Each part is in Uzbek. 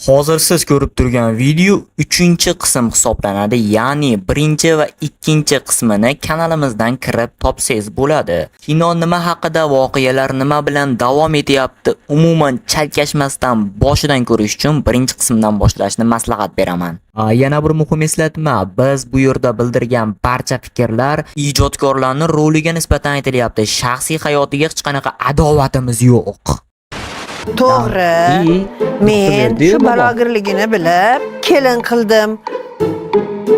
Hozir siz ko'rib turgan video 3-qism hisoblanadi. Ya'ni 1 va 2-qismini kanalimizdan kirib topsangiz bo'ladi. Kino nima haqida, voqealar nima bilan davom etyapti, umuman chalkashmasdan boshidan ko'rish uchun 1-qismdan boshlashni maslahat beraman. Yana bir muhim eslatma, biz bu yerda bildirgan barcha fikrlar ijodkorlarning roliga nisbatan aytilyapti. Shaxsiy hayotiga hech qanaqa adovatimiz yo'q. To'g'ri. Men berdi-yu shu bobo. balogirligini bilib kelin qildim.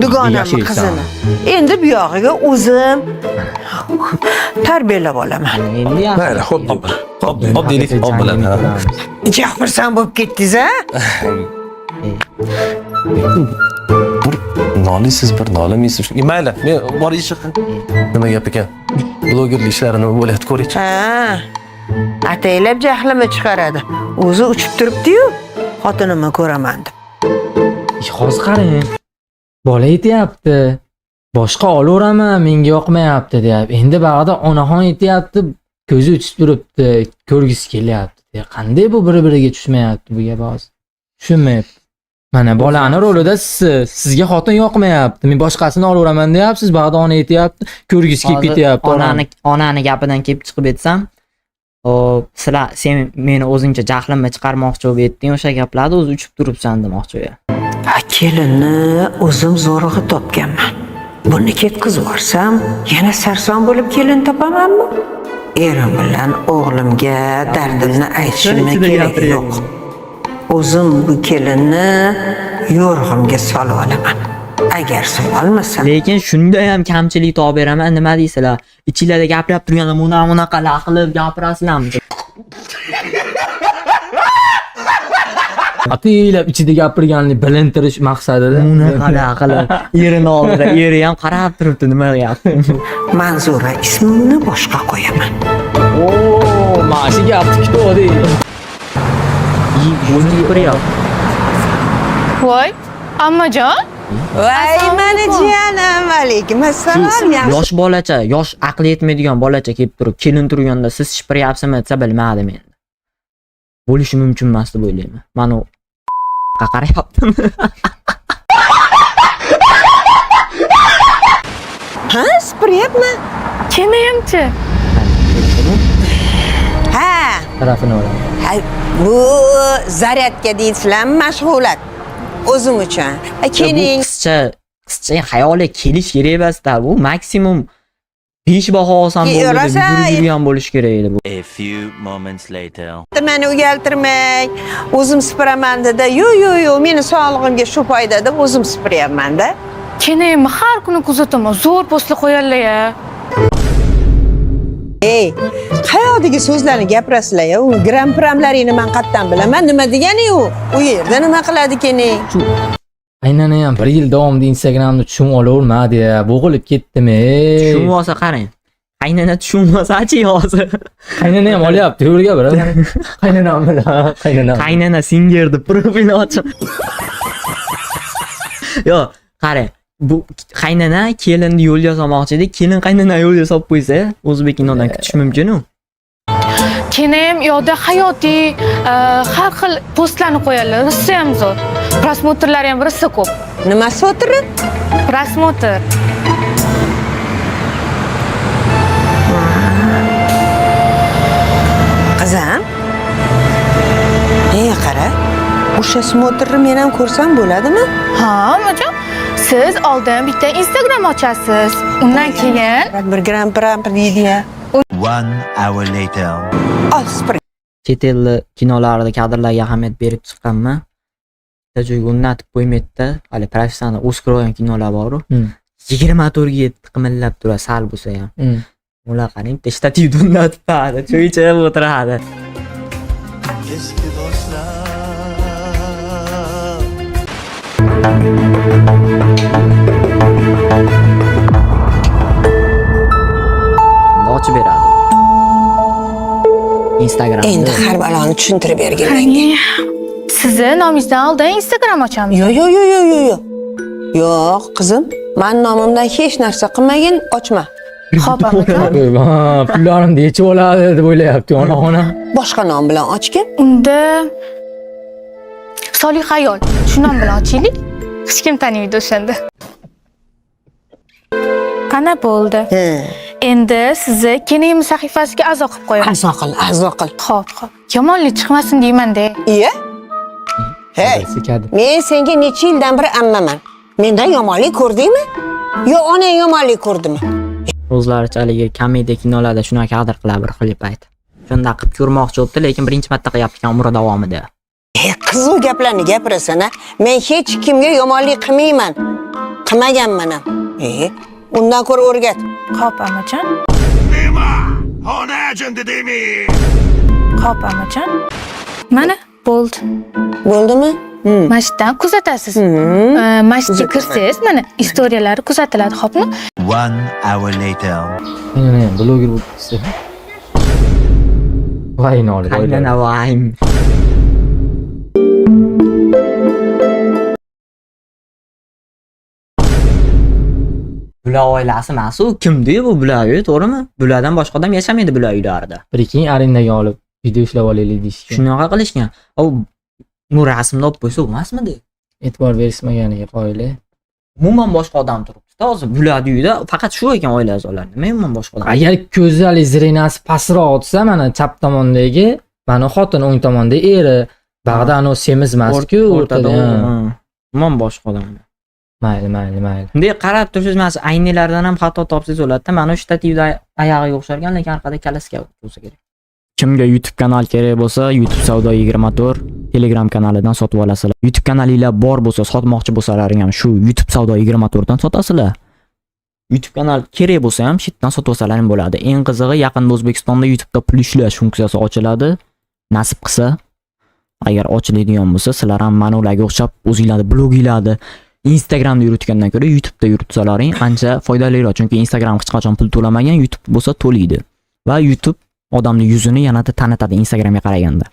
Dugonamni Yashaysan. qizini. Endi bu yog'iga o'zim tarbiyalab olaman. Endi yaxshi. Mayli, xo'p, xo'p. Xo'p, xo'p deylik, xo'p bo'ladi. Jahmirsam bo'lib ketdingiz a? Bir noliysiz, bir nolimaysiz. Mayli, men bor ishi nima gap ekan? Blogerlik ishlari nima bo'lyapti ko'raychi. Ha. Ataylab jahlimni chiqaradi. O'zi uchib turibdi-yu, xotinimni ko'raman deb. Hozir qarang. Bola aytyapti. Boshqa olaveraman, menga yoqmayapti deyapti. Endi bag'da onaxon aytyapti, ko'zi uchib turibdi, ko'rgisi kelyapti. Qanday bu bir-biriga tushmayapti bu gap hozir? Tushunmayapti. Mana bolani rolida siz, sizga xotin yoqmayapti. Men boshqasini olaveraman deyapsiz, bag'da ona aytyapti, ko'rgisi kelib Hozir ketyapti. Onani gapidan kelib chiqib aytsam, hop, sizlar sen meni o'zingcha jahlimni chiqarmoqchi bo'lib aytding, o'sha gaplarni o'zi uchib turibsan demoqchi u. Ha, kelinni o'zim zo'rg'a topganman. Buni ketkazib yuborsam, yana sarson bo'lib kelin topamanmi? Erim bilan o'g'limga dardimni aytishimni Ichida keragi gapiryapti. yo'q. O'zim bu kelinni yo'rg'imga solib olaman. Agar sololmasam, Lekin shunda ham kamchilik topib beraman, nima deysizlar? Ichinglarda gapirib turganda bunaqa bunaqa qilib gapirasizlarmi? Ataylab ichida gapirganini bilintirish maqsadida. Bunaqa qilib erini oldida eri ham qarab turibdi, nima deyapti. Manzura ismimni boshqa qo'yaman. Oo, mana shu gapni kutuvdik. O'zi gapiryapti. Voy, ammajon. Voy, mani jiyanim, alaykum assalom. Yaxshi Yosh bolacha, yosh aqli yetmaydigan bolacha kelib turib, kelin turganda siz shipiryapsizmi desa bilmadim endi. Bo'lishi mumkin emas deb o'ylayman. Mana u qarayaptimi? Ha, sipiryapman. Kelinimchi. Ha, Tarafini olaman. ha, bu zaryadka deysizlarmi, mashg'ulot. O'zim uchun. Ha, Bu keling. qizcha xayoliga kelish kerak emasda, bu maksimum 5 baho olsam Ki, bo'ldi deb rosa- yugurib yurgan bo'lish kerak edi bu. A few moments later. Meni uyaltirmang, o'zim sipiraman dedi. Yo'q, yo'q, yo'q, meni sog'lig'imga shu foyda deb o'zim sipiryapman-da. Kelinimni har kuni kuzataman. Zo'r postlar qo'yadilar ya. Ey, qayoqdagi so'zlarni gapirasizlar ya? U gram pramlaringni men qayerdan bilaman? Nima degani u? U yerda nima qiladi keling? Qaynana ham bir yil davomida Instagramni tushunib olavermadi ya, bo'g'ilib ketdimi? Tushunib olsa qarang. Qaynana tushunib olsa-chi hozir. Qaynana ham olyapti, yo'lga bir. Qaynanam bilan, qaynanam. Qaynana singer deb profil ochib. Yo'q, qarang. Bu qaynana kelinni yo'lga solmoqchi edi. Kelin qaynana yo'lga solib qo'ysa, o'zbek kinodan kutish mumkin-u. Kelinim yoqda hayotiy, har xil postlarni qo'yadilar. Rosa ham zo'r. Просмотр lari ham rosa ko'p. Nimasi o'tirib? Просмотр. Qizim. Ey, qara. O'sha смотр ni men ham ko'rsam bo'ladimi? Ha, ammajon. Siz oldin bitta Instagram ochasiz. Undan keyin Bir gram pram deydi ya. 1 hour later. Ol, sipir. Chet elli kinolarda kadrlarga ahamiyat berib chiqqanman. Bitta joyga o'rnatib qo'ymaydida, hali professional Oskar olgan kinolar bor-u. 24 ga 7 qimillab turadi, sal bo'lsa ham. Ular qarang, bitta shtativni o'rnatib qo'yadi, cho'ychib o'tiradi. Eski dostlar. Ochib beradi. Instagramda. Endi har baloni tushuntirib bergin menga. Sizni nomingizdan oldin Instagram ochamiz. Yo'q, yo'q, yo'q, yo'q, yo'q, yo'q. Yo'q, qizim, men nomimdan hech narsa qilmagin, ochma. Xo'p, ammajon. Ha, pullarimni yechib oladi deb o'ylayapti onaxona. Boshqa nom bilan ochgin. Unda Solih ayol. Shu nom bilan ochaylik. Hech kim tanimaydi o'shanda. Ana bo'ldi. Endi sizni Keniyim sahifasiga a'zo qilib qo'yaman. A'zo qil, a'zo qil. Xo'p, xo'p. Yomonlik chiqmasin deyman-da. Iya? Hey, Sekadi. men senga necha yildan beri ammaman. Mendan yomonlik ko'rdingmi? Yo onang yomonlik ko'rdimi? O'zlaricha haligi komediya kinolarda shunaqa kadr qiladi bir xil payt. Shunday qilib ko'rmoqchi bo'libdi, lekin birinchi marta qilyapti ekan umri davomida. E, qiziq gaplarni gapirasan a? Men hech kimga yomonlik qilmayman. Qilmaganman ham. E, undan ko'ra o'rgat. Xo'p, amajon. Xo'p, amajon. Mana bo'ldi. Bo'ldimi? Mana shu yerdan kuzatasiz. Mana shu yerga kirsangiz, mana istoriyalari kuzatiladi, xo'pmi? 1 hour later. Mana bloger bo'lib ketsa. Voy noli. Qaynana voy. Bular oilasi emas u, kimdi bu bular, to'g'rimi? Bulardan boshqa odam yashamaydi bular uylarida. Bir keyin arendaga olib video ishlab olaylik deyishgan. Shunaqa qilishgan. U bu rasmni olib qo'ysa bo'lmasmidi? E'tibor berishmaganiga qoyil. Umuman boshqa odam turibdi-da hozir bularni uyida faqat shu ekan oila a'zolari. Nima umuman boshqa odam? Agar ko'zi hali зрения si pastroq otsa, mana chap tomondagi, mana xotin, o'ng tomonda eri. Bag'da anavi semiz emas-ku, o'rtada. O'rtada. Ha. Umuman boshqa odam. Mayli, mayli, mayli. Bunday qarab tursangiz, mana shu aynilardan ham xato topsangiz bo'ladi-da. Mana shu shtativda oyog'iga o'xshargan, lekin orqada kallasiga bo'lsa kerak. Kimga YouTube kanal kerak bo'lsa, YouTube Savdo 24 Telegram kanalidan sotib olasizlar. YouTube kanalinglar bor bo'lsa, sotmoqchi bo'lsalaring ham shu YouTube Savdo 24 dan sotasizlar. YouTube kanal kerak bo'lsa ham shu yerdan sotib olsalaring bo'ladi. Eng qizig'i, yaqinda O'zbekistonda YouTube'da pul ishlash funksiyasi ochiladi. Nasib qilsa, agar ochiladigan bo'lsa, sizlar ham mana ularga o'xshab o'zinglarni bloginglarni Instagramda yuritgandan ko'ra YouTube'da yuritsalaring ancha foydaliroq. Chunki Instagram hech qachon pul to'lamagan, YouTube bo'lsa to'laydi. Va YouTube odamning yuzini yanada tanitadi Instagramga qaraganda.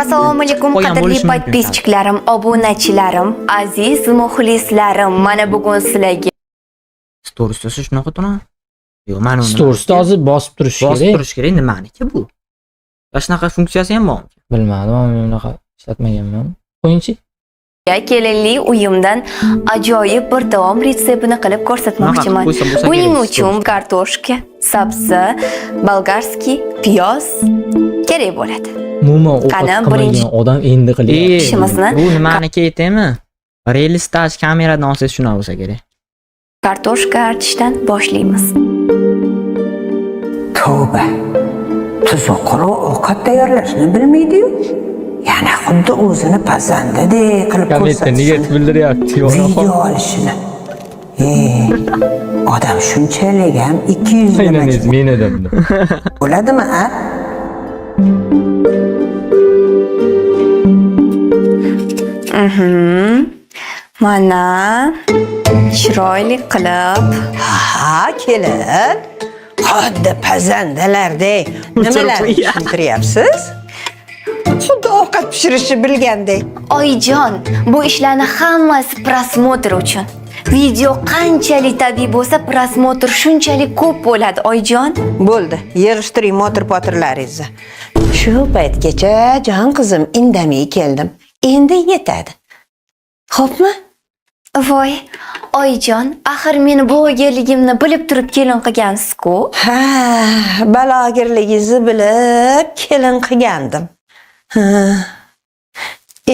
Assalomu alaykum Qo'ygan qadrli bo'lishi mumkin. подписчик larim, obunachilarim, aziz muxlislarim. Mana bugun sizlarga Storiesda shunaqa turadi. Yo'q, mana uni. Storiesda hozir bosib turish bosib kerak. turish kerak, nimaniki bu? Va shunaqa funksiyasi ham bormi? Bilmadim, men unaqa ishlatmaganman. Qo'yingchi. kelinli uyimdan ajoyib bir taom retseptini qilib ko'rsatmoqchiman. Shunaqa qilib qo'ysa bo'lsa Buning kerak, uchun kartoshka, sabzi, болгарский piyoz kerak bo'ladi. Umuman ovqat Qani, qilmagan birinchi odam endi qilyapti. Ishimizni Bu nimaniki aytaymi? Reels'da kameradan olsangiz shunaqa bo'lsa kerak. Kartoshka archishdan boshlaymiz. Tavba. Tuzuq quruq ovqat tayyorlashni bilmaydi-yu. Yana xuddi o'zini pazandadek qilib Kommentda niyat ko'rsatishini. bildiryapti. Video olishini. E, odam shunchalik ham ikki Qaynanangiz yuzlamachi men edim. bo'ladimi, a? Mana chiroyli qilib Ha, kelin. Xuddi pazandalardek nimalarni tushuntiryapsiz? Xuddi ovqat pishirishni bilgandek. Oyijon, bu ishlarni hammasi просмотр uchun. Video qanchalik tabiiy bo'lsa, просмотр shunchalik ko'p bo'ladi, oyijon. Bo'ldi, yig'ishtiring motor potirlaringizni. Shu paytgacha jon qizim indamay keldim. Endi yetadi. Xo'pmi? Voy, oyijon, axir meni blogerligimni bilib turib kelin qilgansiz-ku. Ha, balogirligingizni bilib kelin qilgandim. Ha.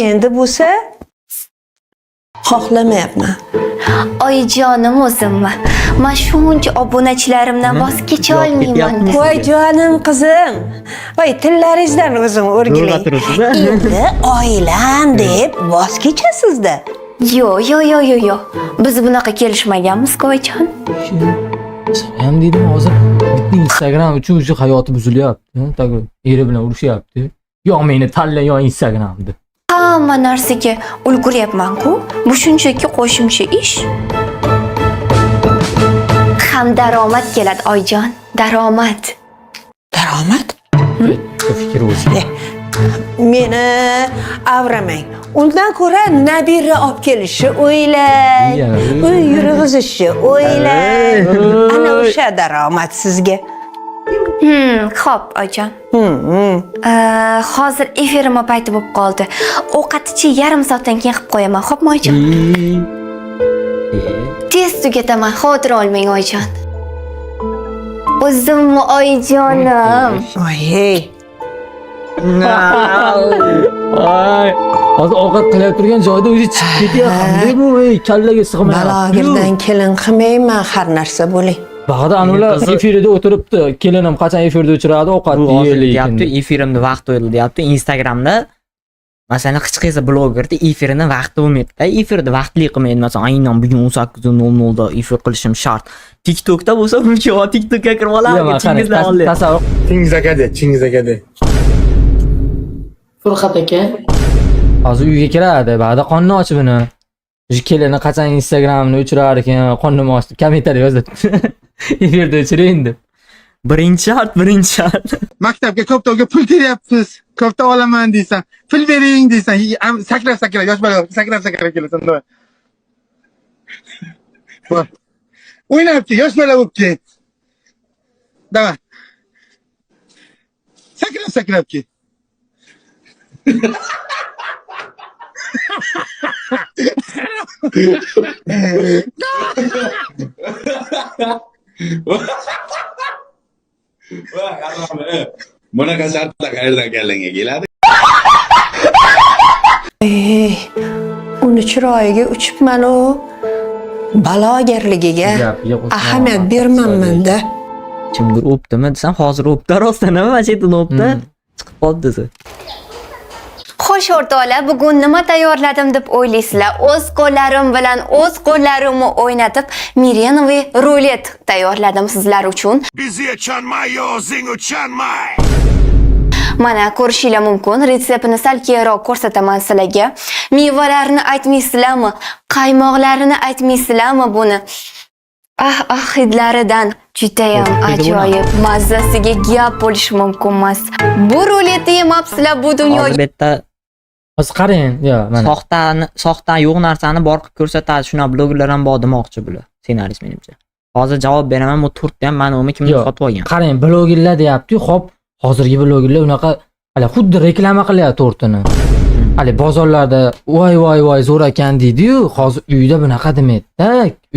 Endi bo'lsa xohlamayapman. Oyijonim o'zimmi? Men shuncha obunachilarimdan voz kecha olmayman. Voy jonim qizim. Voy tillaringizdan o'zim o'rgilay. Endi oilam deb voz kechasizda. Yo, yo, yo, yo, yo. Biz bunaqa kelishmaganmiz-ku, oyijon. Ham dedim hozir bitta Instagram uchun o'sha hayoti buzilyapti. Так eri bilan urushyapti. Yo meni tanla, yo Instagramni. Hamma narsaga ulguryapman-ku. Bu shunchaki qo'shimcha ish. Ham daromad keladi, oyijon. Daromad. Daromad? Bitta fikr o'zi. Meni avramang. Undan ko'ra nabira olib kelishni o'ylang. Iya. Uy yurg'izishni o'ylang. Ana o'sha daromad sizga. Xo'p, oyijon. Hozir efirim payti bo'lib qoldi. Ovqatni yarim soatdan keyin qilib qo'yaman. Xo'pmi, oyijon? Tez tugataman, xavotir olmang, oyijon. O'zimni oyijonim. Oy. Ay, hozir ovqat qilyap turgan joyda o'zi chiqib ketyapti. Qanday bu, ey, kallaga sig'mayapti. Balogirdan kelin qilmayman, har narsa bo'ling. Bag'da anular Qizi- efirida o'tiribdi. Kelinim qachon efirda o'chiradi, ovqat Bu hozir yeylik. deyapti, efirimni vaqti o'ldi deyapti. Instagramda masalan hech qaysi blogerda efirini vaqti bo'lmaydi-da. Efirni vaqtli qilmaydi. Masalan, aynan bugun 18:00 da efir qilishim shart. TikTokda bo'lsa mumkin, TikTokka kirib oladi, Chingizlar oldi. Tasavvur Chingiz aka de, Chingiz aka de. Furqat aka. Hozir uyga kiradi, ba'da qonni ochib uni. O'sha kelini qachon Instagramini o'chirar ekan, qonim och deb kommentariy yozadi. Efirda o'chiring deb. Birinchi shart, birinchi shart. Maktabga ko'ptovga pul teryapsiz. Ko'pta olaman deysan. Pul bering deysan. Sakrab sakrab yosh bola sakrab sakrab kelasan. Давай. Bor. O'ynab kel, yosh bola bo'lib ket. Давай. Sakrab sakrab kel. Bunaqa shartlar qayerdan kallangga keladi? Ey, uni chiroyiga uchibman u. Balogarligiga Gapiga qo'shilmayman. ahamiyat bermanman-da. Kimdir o'pdimi desam, hozir o'pdi rostdan nima mana shu yerdan o'pdi. Chiqib qoldi desa. Xo'sh o'rtoqlar, bugun nima tayyorladim deb o'ylaysizlar? O'z qo'llarim bilan o'z qo'llarimni o'ynatib, меренговый rulet tayyorladim sizlar uchun. Bizi uchanmay, o'zing uchanmay. Mana ko'rishinglar mumkin. Retseptini sal keyinroq ko'rsataman sizlarga. Mevalarni aytmaysizlarmi? Qaymoqlarini aytmaysizlarmi buni? Ah, ah, hidlaridan judayam ajoyib, mazzasiga gap bo'lishi mumkin emas. Bu ruletni yemabsizlar bu dunyoga Hozir bu yerda Hozir qarang, yo, mana. soxtani, soxta yo'q narsani bor qilib ko'rsatadi. Shunaqa blogerlar ham bor demoqchi bular. Ssenarist menimcha. Hozir javob beraman, bu tortni ham mani umi kimdir Yo'q. sotib olgan. Qarang, blogerlar deyapti-yu, xo'p, hozirgi blogerlar unaqa hali xuddi reklama qilyapti tortini. Hali bozorlarda voy voy voy zo'r ekan deydi-yu, hozir uyda bunaqa demaydi-da.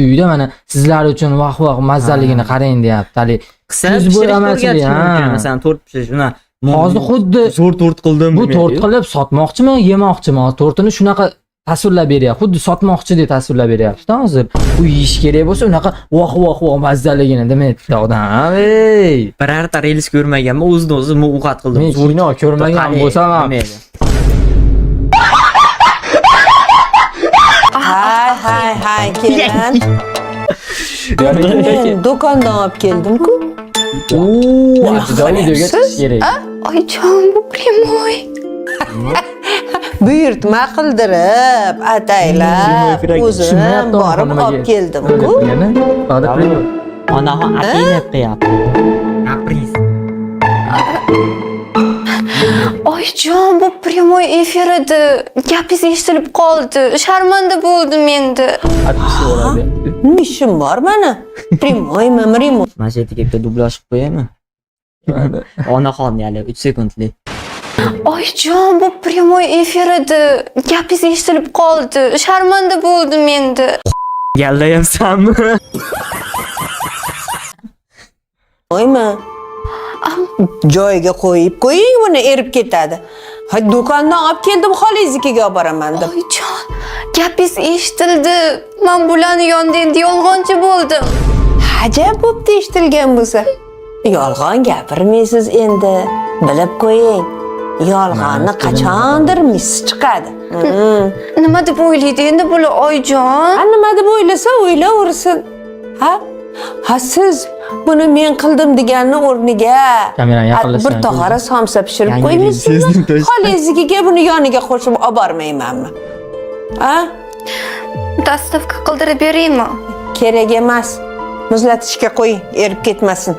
Uyda mana sizlar uchun vah vah mazzaligini qarang deyapti. Hali Qilsa Ko'z pishirish bo'yamachilik, o'rgatish mumkin, ha. masalan, tort pishirish, uni hozir xuddi zo'r tort qildim bu demaydi-yu. tort qilib sotmoqchimi, yemoqchimi? Hozir tortini shunaqa tasvirlab beryapti. Xuddi sotmoqchi deb tasvirlab beryapti-da hozir. U yeyish kerak bo'lsa unaqa voh voh voh mazzaligini demaydi odam. Ey! Birorta reels ko'rmaganman, o'zini o'zi ovqat qildim. Men Zo'r kino ko'rmagan qarang, bo'lsam ham demaydi. Hay, hay, hay, kelin. Men do'kondan olib keldim-ku. Oo, juda videoga chiqish kerak. Oyijon, bu прямой. Buyurtma qildirib, ataylab, o'zim Tushunmayapti borib nimaga olib keldim-ku. o'ylayotgani. Ba'da prямой. Onaxon ataylab qilyapti. Kapriz. Oyijon, bu прямой efir edi. Gapingiz eshitilib qoldi. Sharmanda bo'ldim endi. Atpisi bo'ladi. Nima ishim bor mani? Прямой mi, mrimoy? Mana shu yerga bitta dublyaj qilib qo'yaymi? Onaxon yali 3 sekundlik. Oyijon, bu прямой efir edi. Gapingiz eshitilib qoldi. Sharmanda bo'ldim endi. Gallayapsanmi? Qo'yma. Joyiga qo'yib qo'ying, buni erib ketadi. Ha, do'kondan olib keldim, xolangiznikiga olib boraman deb. Oyijon, gapingiz eshitildi. Men bularni yonida endi yolg'onchi bo'ldim. Ajab bo'pti eshitilgan bo'lsa. Yolg'on gapirmaysiz endi. Bilib qo'ying. Yolg'onni qachondir misi chiqadi. Nima deb o'ylaydi endi bular, oyijon? Ha, nima deb o'ylasa o'ylaversin. Ha? Ha, siz buni men qildim deganni o'rniga Kamerani bir yaqinlashtirib tog'ora somsa pishirib Yangi qo'ymaysizmi? sezdim, to'sh. Xolangiznikiga buni yoniga qo'shib olib bormaymanmi? Ha? Доставка qildirib beraymi? Kerak emas. Muzlatishga qo'ying, erib ketmasin.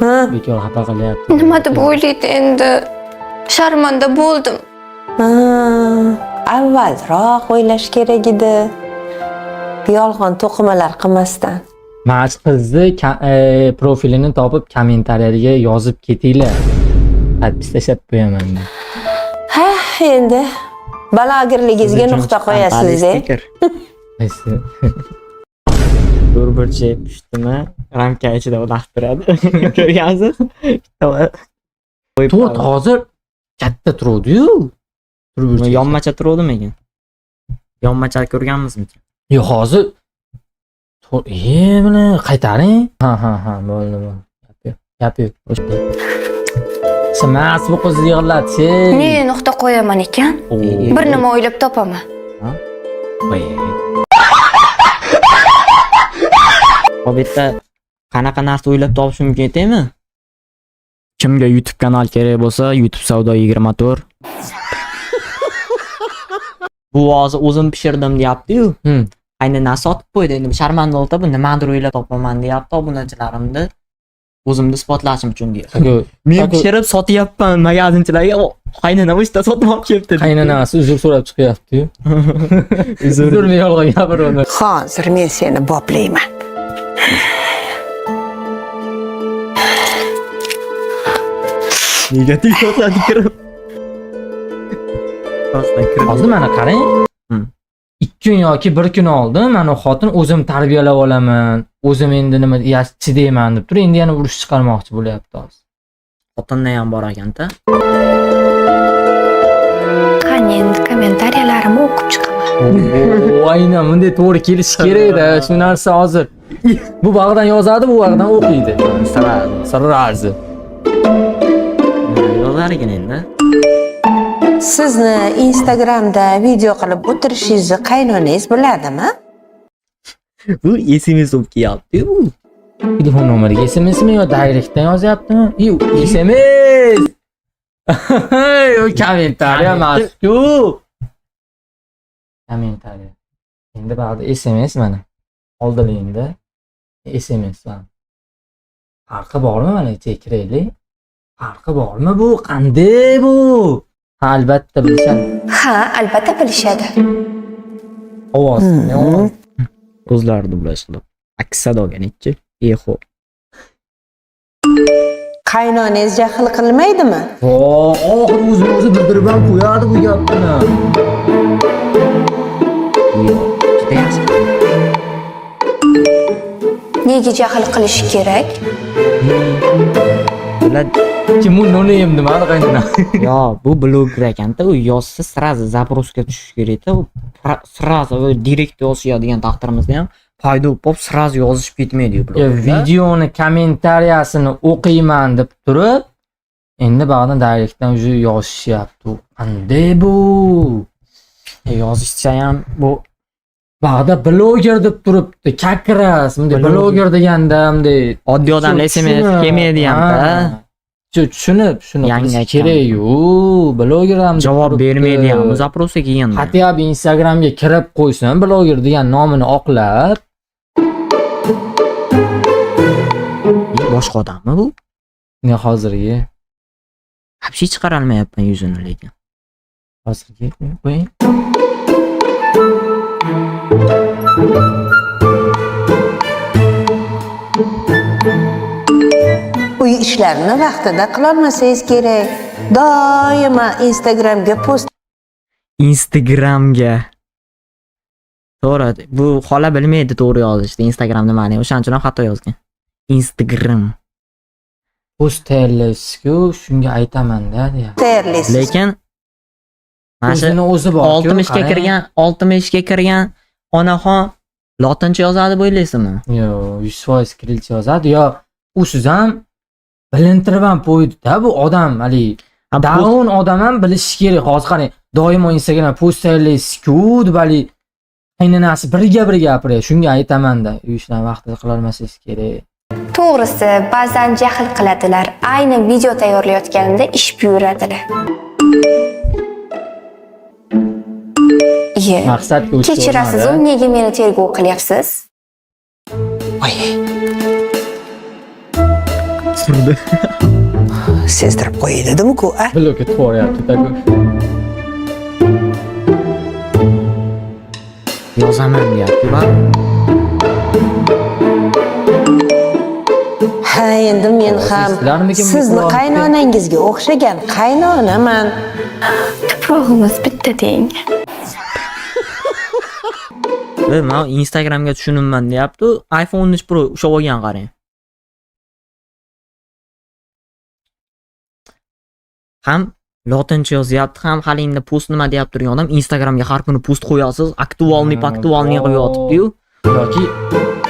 Ha? Bekor xafa qilyapti. Nima deb o'ylaydi endi? Sharmanda bo'ldim. Ha, avvalroq o'ylash kerak edi. Yolg'on to'qimalar qilmasdan. Mana shu qizni profilini topib kommentariyaga yozib ketinglar. Подпись tashlab qo'yaman men. Ha, endi balogirligingizga nuqta qo'yasiz. Stiker. Qaysi? To'rtburchak pushtimi ramka ichida uloqtiradi. Ko'rgansiz? To'rt hozir katta turuvdi-yu. To'rtburchak. Yonmacha turuvdimikin? Yonmacha ko'rganmizmikin? Yo'q, hozir buni qaytaring. Ha, ha, ha, bo'ldi, bo'ldi. Gap yo'q. Gap yo'q. Simas bu qizni yig'latchi. Men nuqta qo'yaman ekan. Bir nima o'ylab topaman. Voy. Bu yerda qanaqa narsa o'ylab topish mumkin aytaymi? Kimga YouTube kanal kerak bo'lsa, YouTube savdo 24. Bu hozir o'zim pishirdim deyapti-yu. Qaynanasi sotib qo'ydi. Endi sharmanda bo'ldi, bu nimadir o'ylab topaman deyapti obunachilarimni. O'zimni isbotlashim uchun deyapti. Men pishirib sotyapman magazinchilarga, qaynonam o'shda sotib olib kelibdi. Qaynonasi uzr so'rab chiqyapti-yu. Uzrni yolg'on gapiradi. Hozir men seni boplayman. Nega TikToklarga kirib? Rostdan kirib. Hozir mana qarang. 2 kun yoki 1 kun oldin mana xotin o'zim tarbiyalab olaman, o'zim endi nima chidayman deb turib, endi yana urush chiqarmoqchi bo'lyapti hozir. Xotinda ham bor ekanda. Qani endi kommentariyalarimni o'qib chiqaman. Aynan bunday to'g'ri kelishi kerak-da, shu narsa hozir. Bu bag'dan yozadi, bu bag'dan o'qiydi. Sarazi. Yozar ekan endi. Sizni Instagramda video qilib o'tirishingizni qaynonangiz biladimi? Bu SMS olib kelyapti bu. Telefon nomeriga SMSmi yo direktdan yozyaptimi? SMS. U kommentariya emas-ku. Kommentariya. Endi ba'zi SMS mana. Oldilingda SMS mana. Farqi bormi mana ichiga kiraylik? Farqi bormi bu? Qanday bu? Ha, albatta bilishadi. Ha, albatta bilishadi. Ovoz. Ovoz. O'zlari dublyaj qilib. Aks sadoga nechi? Exo. Qaynonangiz jahl qilmaydimi? Oxiri o'zini o'zi bildirib ham qo'yadi bu gapni. Yo'q, juda yaxshi. Nega jahl qilishi kerak? Bular Kim bu noni yemdi mani qaynona. yo, bu bloger ekanda, u yozsa сразу запрос ga tushish kerak-da, u сразу direkt yozishadigan taqdirimizda ham paydo bo'lib сразу yozishib ketmaydi Yo, blogerlar. videoni kommentariyasini o'qiyman deb turib, endi ba'dan direktdan уже yozishyapti. Qanday bu? Yozishsa ham bu Bag'da bloger deb turibdi, как раз bunday bloger deganda bunday oddiy odamlar SMS kelmaydi hamda. Tushunib shuni Yangi qilish aytgan. kerak-yu. Bloger ham deb Javob turibdi. bermaydi ham запрос ga kelganda. Хотя бы Instagramga kirib qo'ysin, bloger degan nomini oqlab. Boshqa odammi bu? Ne hozirgi? Вообще chiqarolmayapman yuzini lekin. Hozirgi qo'ying. Uy ishlarini vaqtida qilolmasangiz kerak. Doimo Instagramga post Instagramga. To'g'ri, bu xola bilmaydi to'g'ri yozishni Instagram nimani, o'shaning uchun ham xato yozgan. Instagram. Post tayyorlaysiz-ku, shunga aytaman-da deyapti. tayyorlaysiz. Lekin mana shu O'zini o'zi bor-ku, 60 ga qarang. kirgan, 60 ga kirgan onaxon lotincha yozadi deb o'ylaysizmi? Yo'q, 100% kirilcha yozadi. Yo, usiz ham bilintirib ham qo'ydi-da bu odam, haligi davon odam ham bilishi kerak. Hozir qarang, doimo Instagram post tayyorlaysiz-ku deb haligi qaynonasi birga bir gapiryapti. Shunga aytaman-da, uy ishlarni vaqtida qilolmasangiz kerak. To'g'risi, ba'zan jahl qiladilar. Ayni video tayyorlayotganimda ish buyuradilar. Iye. Maqsadga o'tib Kechirasiz, u nega meni tergov qilyapsiz? Voy. Sezdirib qo'yay dedim-ku, a? Blokka to'g'riyapti, такой. Yozaman deyapti va Ha, endi men ham Eslarmikin bu sizni qulog'imga? qaynonangizga o'xshagan qaynonaman. Tuprog'imiz bitta deng. Ve man Instagramga tushunibman deyapti. iPhone 13 Pro ushlab olgan qarang. Ham lotincha yozyapti, ham hali endi post nima deyapti turgan odam Instagramga har kuni post qo'yasiz, актуальный, актуальный qilib yotibdi-yu. Yoki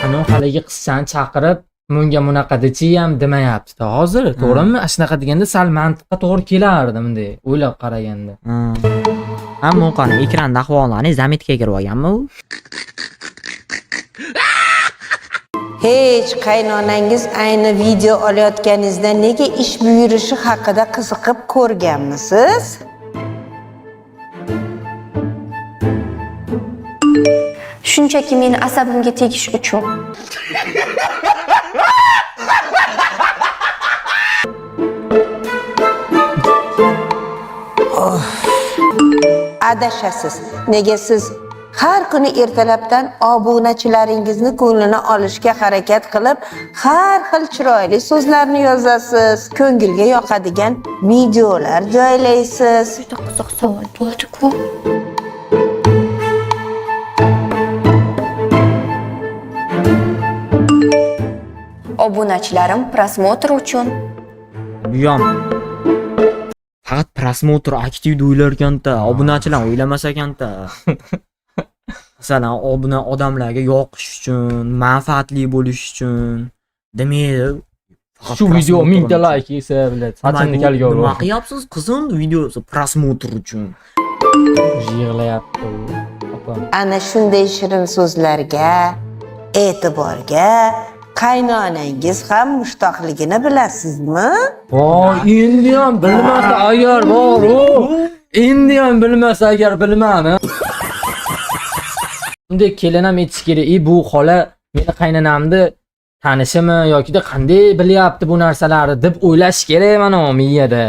anavi haligi qizchani chaqirib, bunga bunaqa dechi ham demayapti hozir, to'g'rimi? Shunaqa deganda sal mantiqqa to'g'ri kelardi bunday o'ylab qaraganda. Ammo qarang, ekranda ahvolini заметка ga kirib olganmi u? Hech qaynonangiz ayni video olayotganingizda nega ish buyurishi haqida qiziqib ko'rganmisiz? Shunchaki meni asabimga tegish uchun. Adashasiz. Nega siz har kuni ertalabdan obunachilaringizni ko'nglini olishga harakat qilib, har xil chiroyli so'zlarni yozasiz, ko'ngilga yoqadigan videolar joylaysiz. Juda qiziq savol bo'ldi-ku. Obunachilarim просмотр uchun. Bu ham faqat просмотр aktiv o'ylar ekanda, obunachilar o'ylamas ekanda. Masalan, obuna odamlarga yoqish uchun, manfaatli bo'lish uchun demaydi. Faqat Shu video просмотр mingta uchun. Layk yesa, блядь, sochimni kalga Nima urib. qilyapsiz, qizim? Video просмотр uchun. Yig'layapti u opam. Ana shunday shirin so'zlarga, e'tiborga qaynonangiz ham mushtoqligini bilasizmi? Voy, endi ham bilmasa agar bor u. Endi ham bilmasa agar bilmani. Bunday kelin ham aytish kerak, "E, bu xola meni qaynonamni tanishimi yokida qanday bilyapti bu narsalarni" deb o'ylash kerak mana u miyada.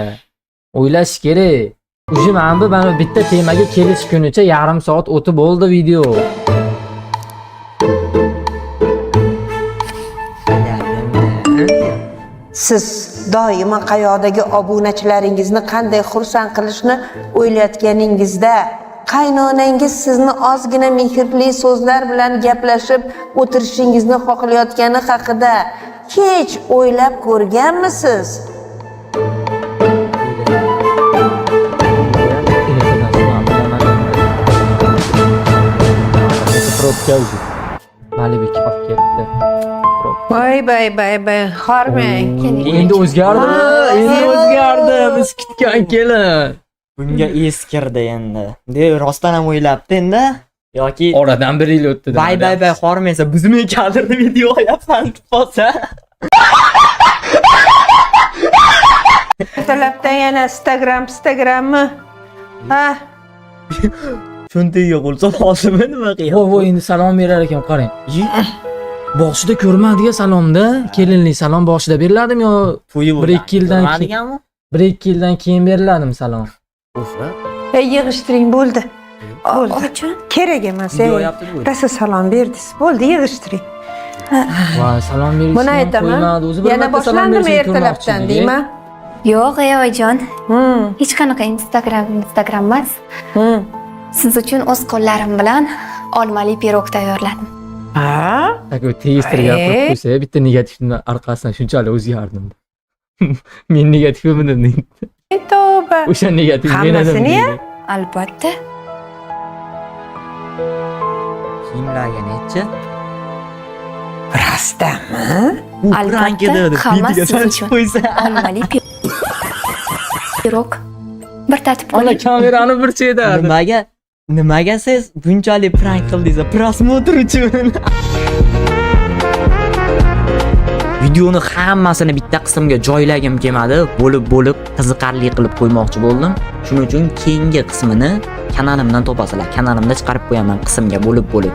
O'ylash kerak. Уже mana bu bitta temaga kelish kunicha yarim soat o'tib bo'ldi video. Siz doimo qayoqdagi obunachilaringizni qanday xursand qilishni o'ylayotganingizda qaynonangiz sizni ozgina mehrli so'zlar bilan gaplashib o'tirishingizni xohlayotgani haqida hech o'ylab ko'rganmisiz? Пробка уже. Malibu olib ketdi. Voy, bay bay bay, hormang. Endi o'zgardimi? Endi o'zgardi. Biz kutgan kelin. Bunga eskirdi endi. De rostdan ham o'ylabdi endi yoki Oradan bir yil o'tdi. Bay bay bay, hormaysa bizmi kadrni video olyapsan deb qolsa. Ertalabdan yana Instagram, Instagrammi? Ha. Cho'ntagiga qo'l solib nima qilyapti? Voy voy, endi salom berar ekan, qarang. Boshida ko'rmadik salomda. Kelinlik salom boshida beriladimi yo To'yi 1-2 yildan keyin ko'rmadiganmi? 1-2 yildan keyin beriladimi salom? Ey, yig'ishtiring, bo'ldi. Bo'ldi. Oyijon, Kerak emas. Video Ey. yapti bu. Rosa salom berdingiz. Bo'ldi, yig'ishtiring. Voy, salom berishni Buni ham aytaman. qo'ymadi. O'zi bir Yana marta salom boshlandimi berishni ko'rmoqchi ertalabdan edik. deyman. Yo'q, ey oyijon. Hech qanaqa Instagram emas. Siz uchun o'z qo'llarim bilan olmali pirog tayyorladim. Ha? Такой tegiztirib gapirib Ey. qo'ysa, bitta negativni orqasidan shunchalik o'zgardim. Men negativim deydi. Tavba. O'sha negativ men edim Hammasini-ya? deydi. Albatta. Kiyimlarga nechi? Rostdanmi? Albatta, hammasi siz uchun. Qo'ysa. Olmali pirog. Bir tatib Ona ko'ring. kamerani bir chetadi. Nimaga siz bunchalik prank qildingiz? Просмотр uchun. Videoni hammasini bitta qismga joylagim kelmadi. Bo'lib bo'lib qiziqarli qilib qo'ymoqchi bo'ldim. Shuning uchun keyingi qismini kanalimdan topasizlar. Kanalimda chiqarib qo'yaman qismga bo'lib bo'lib.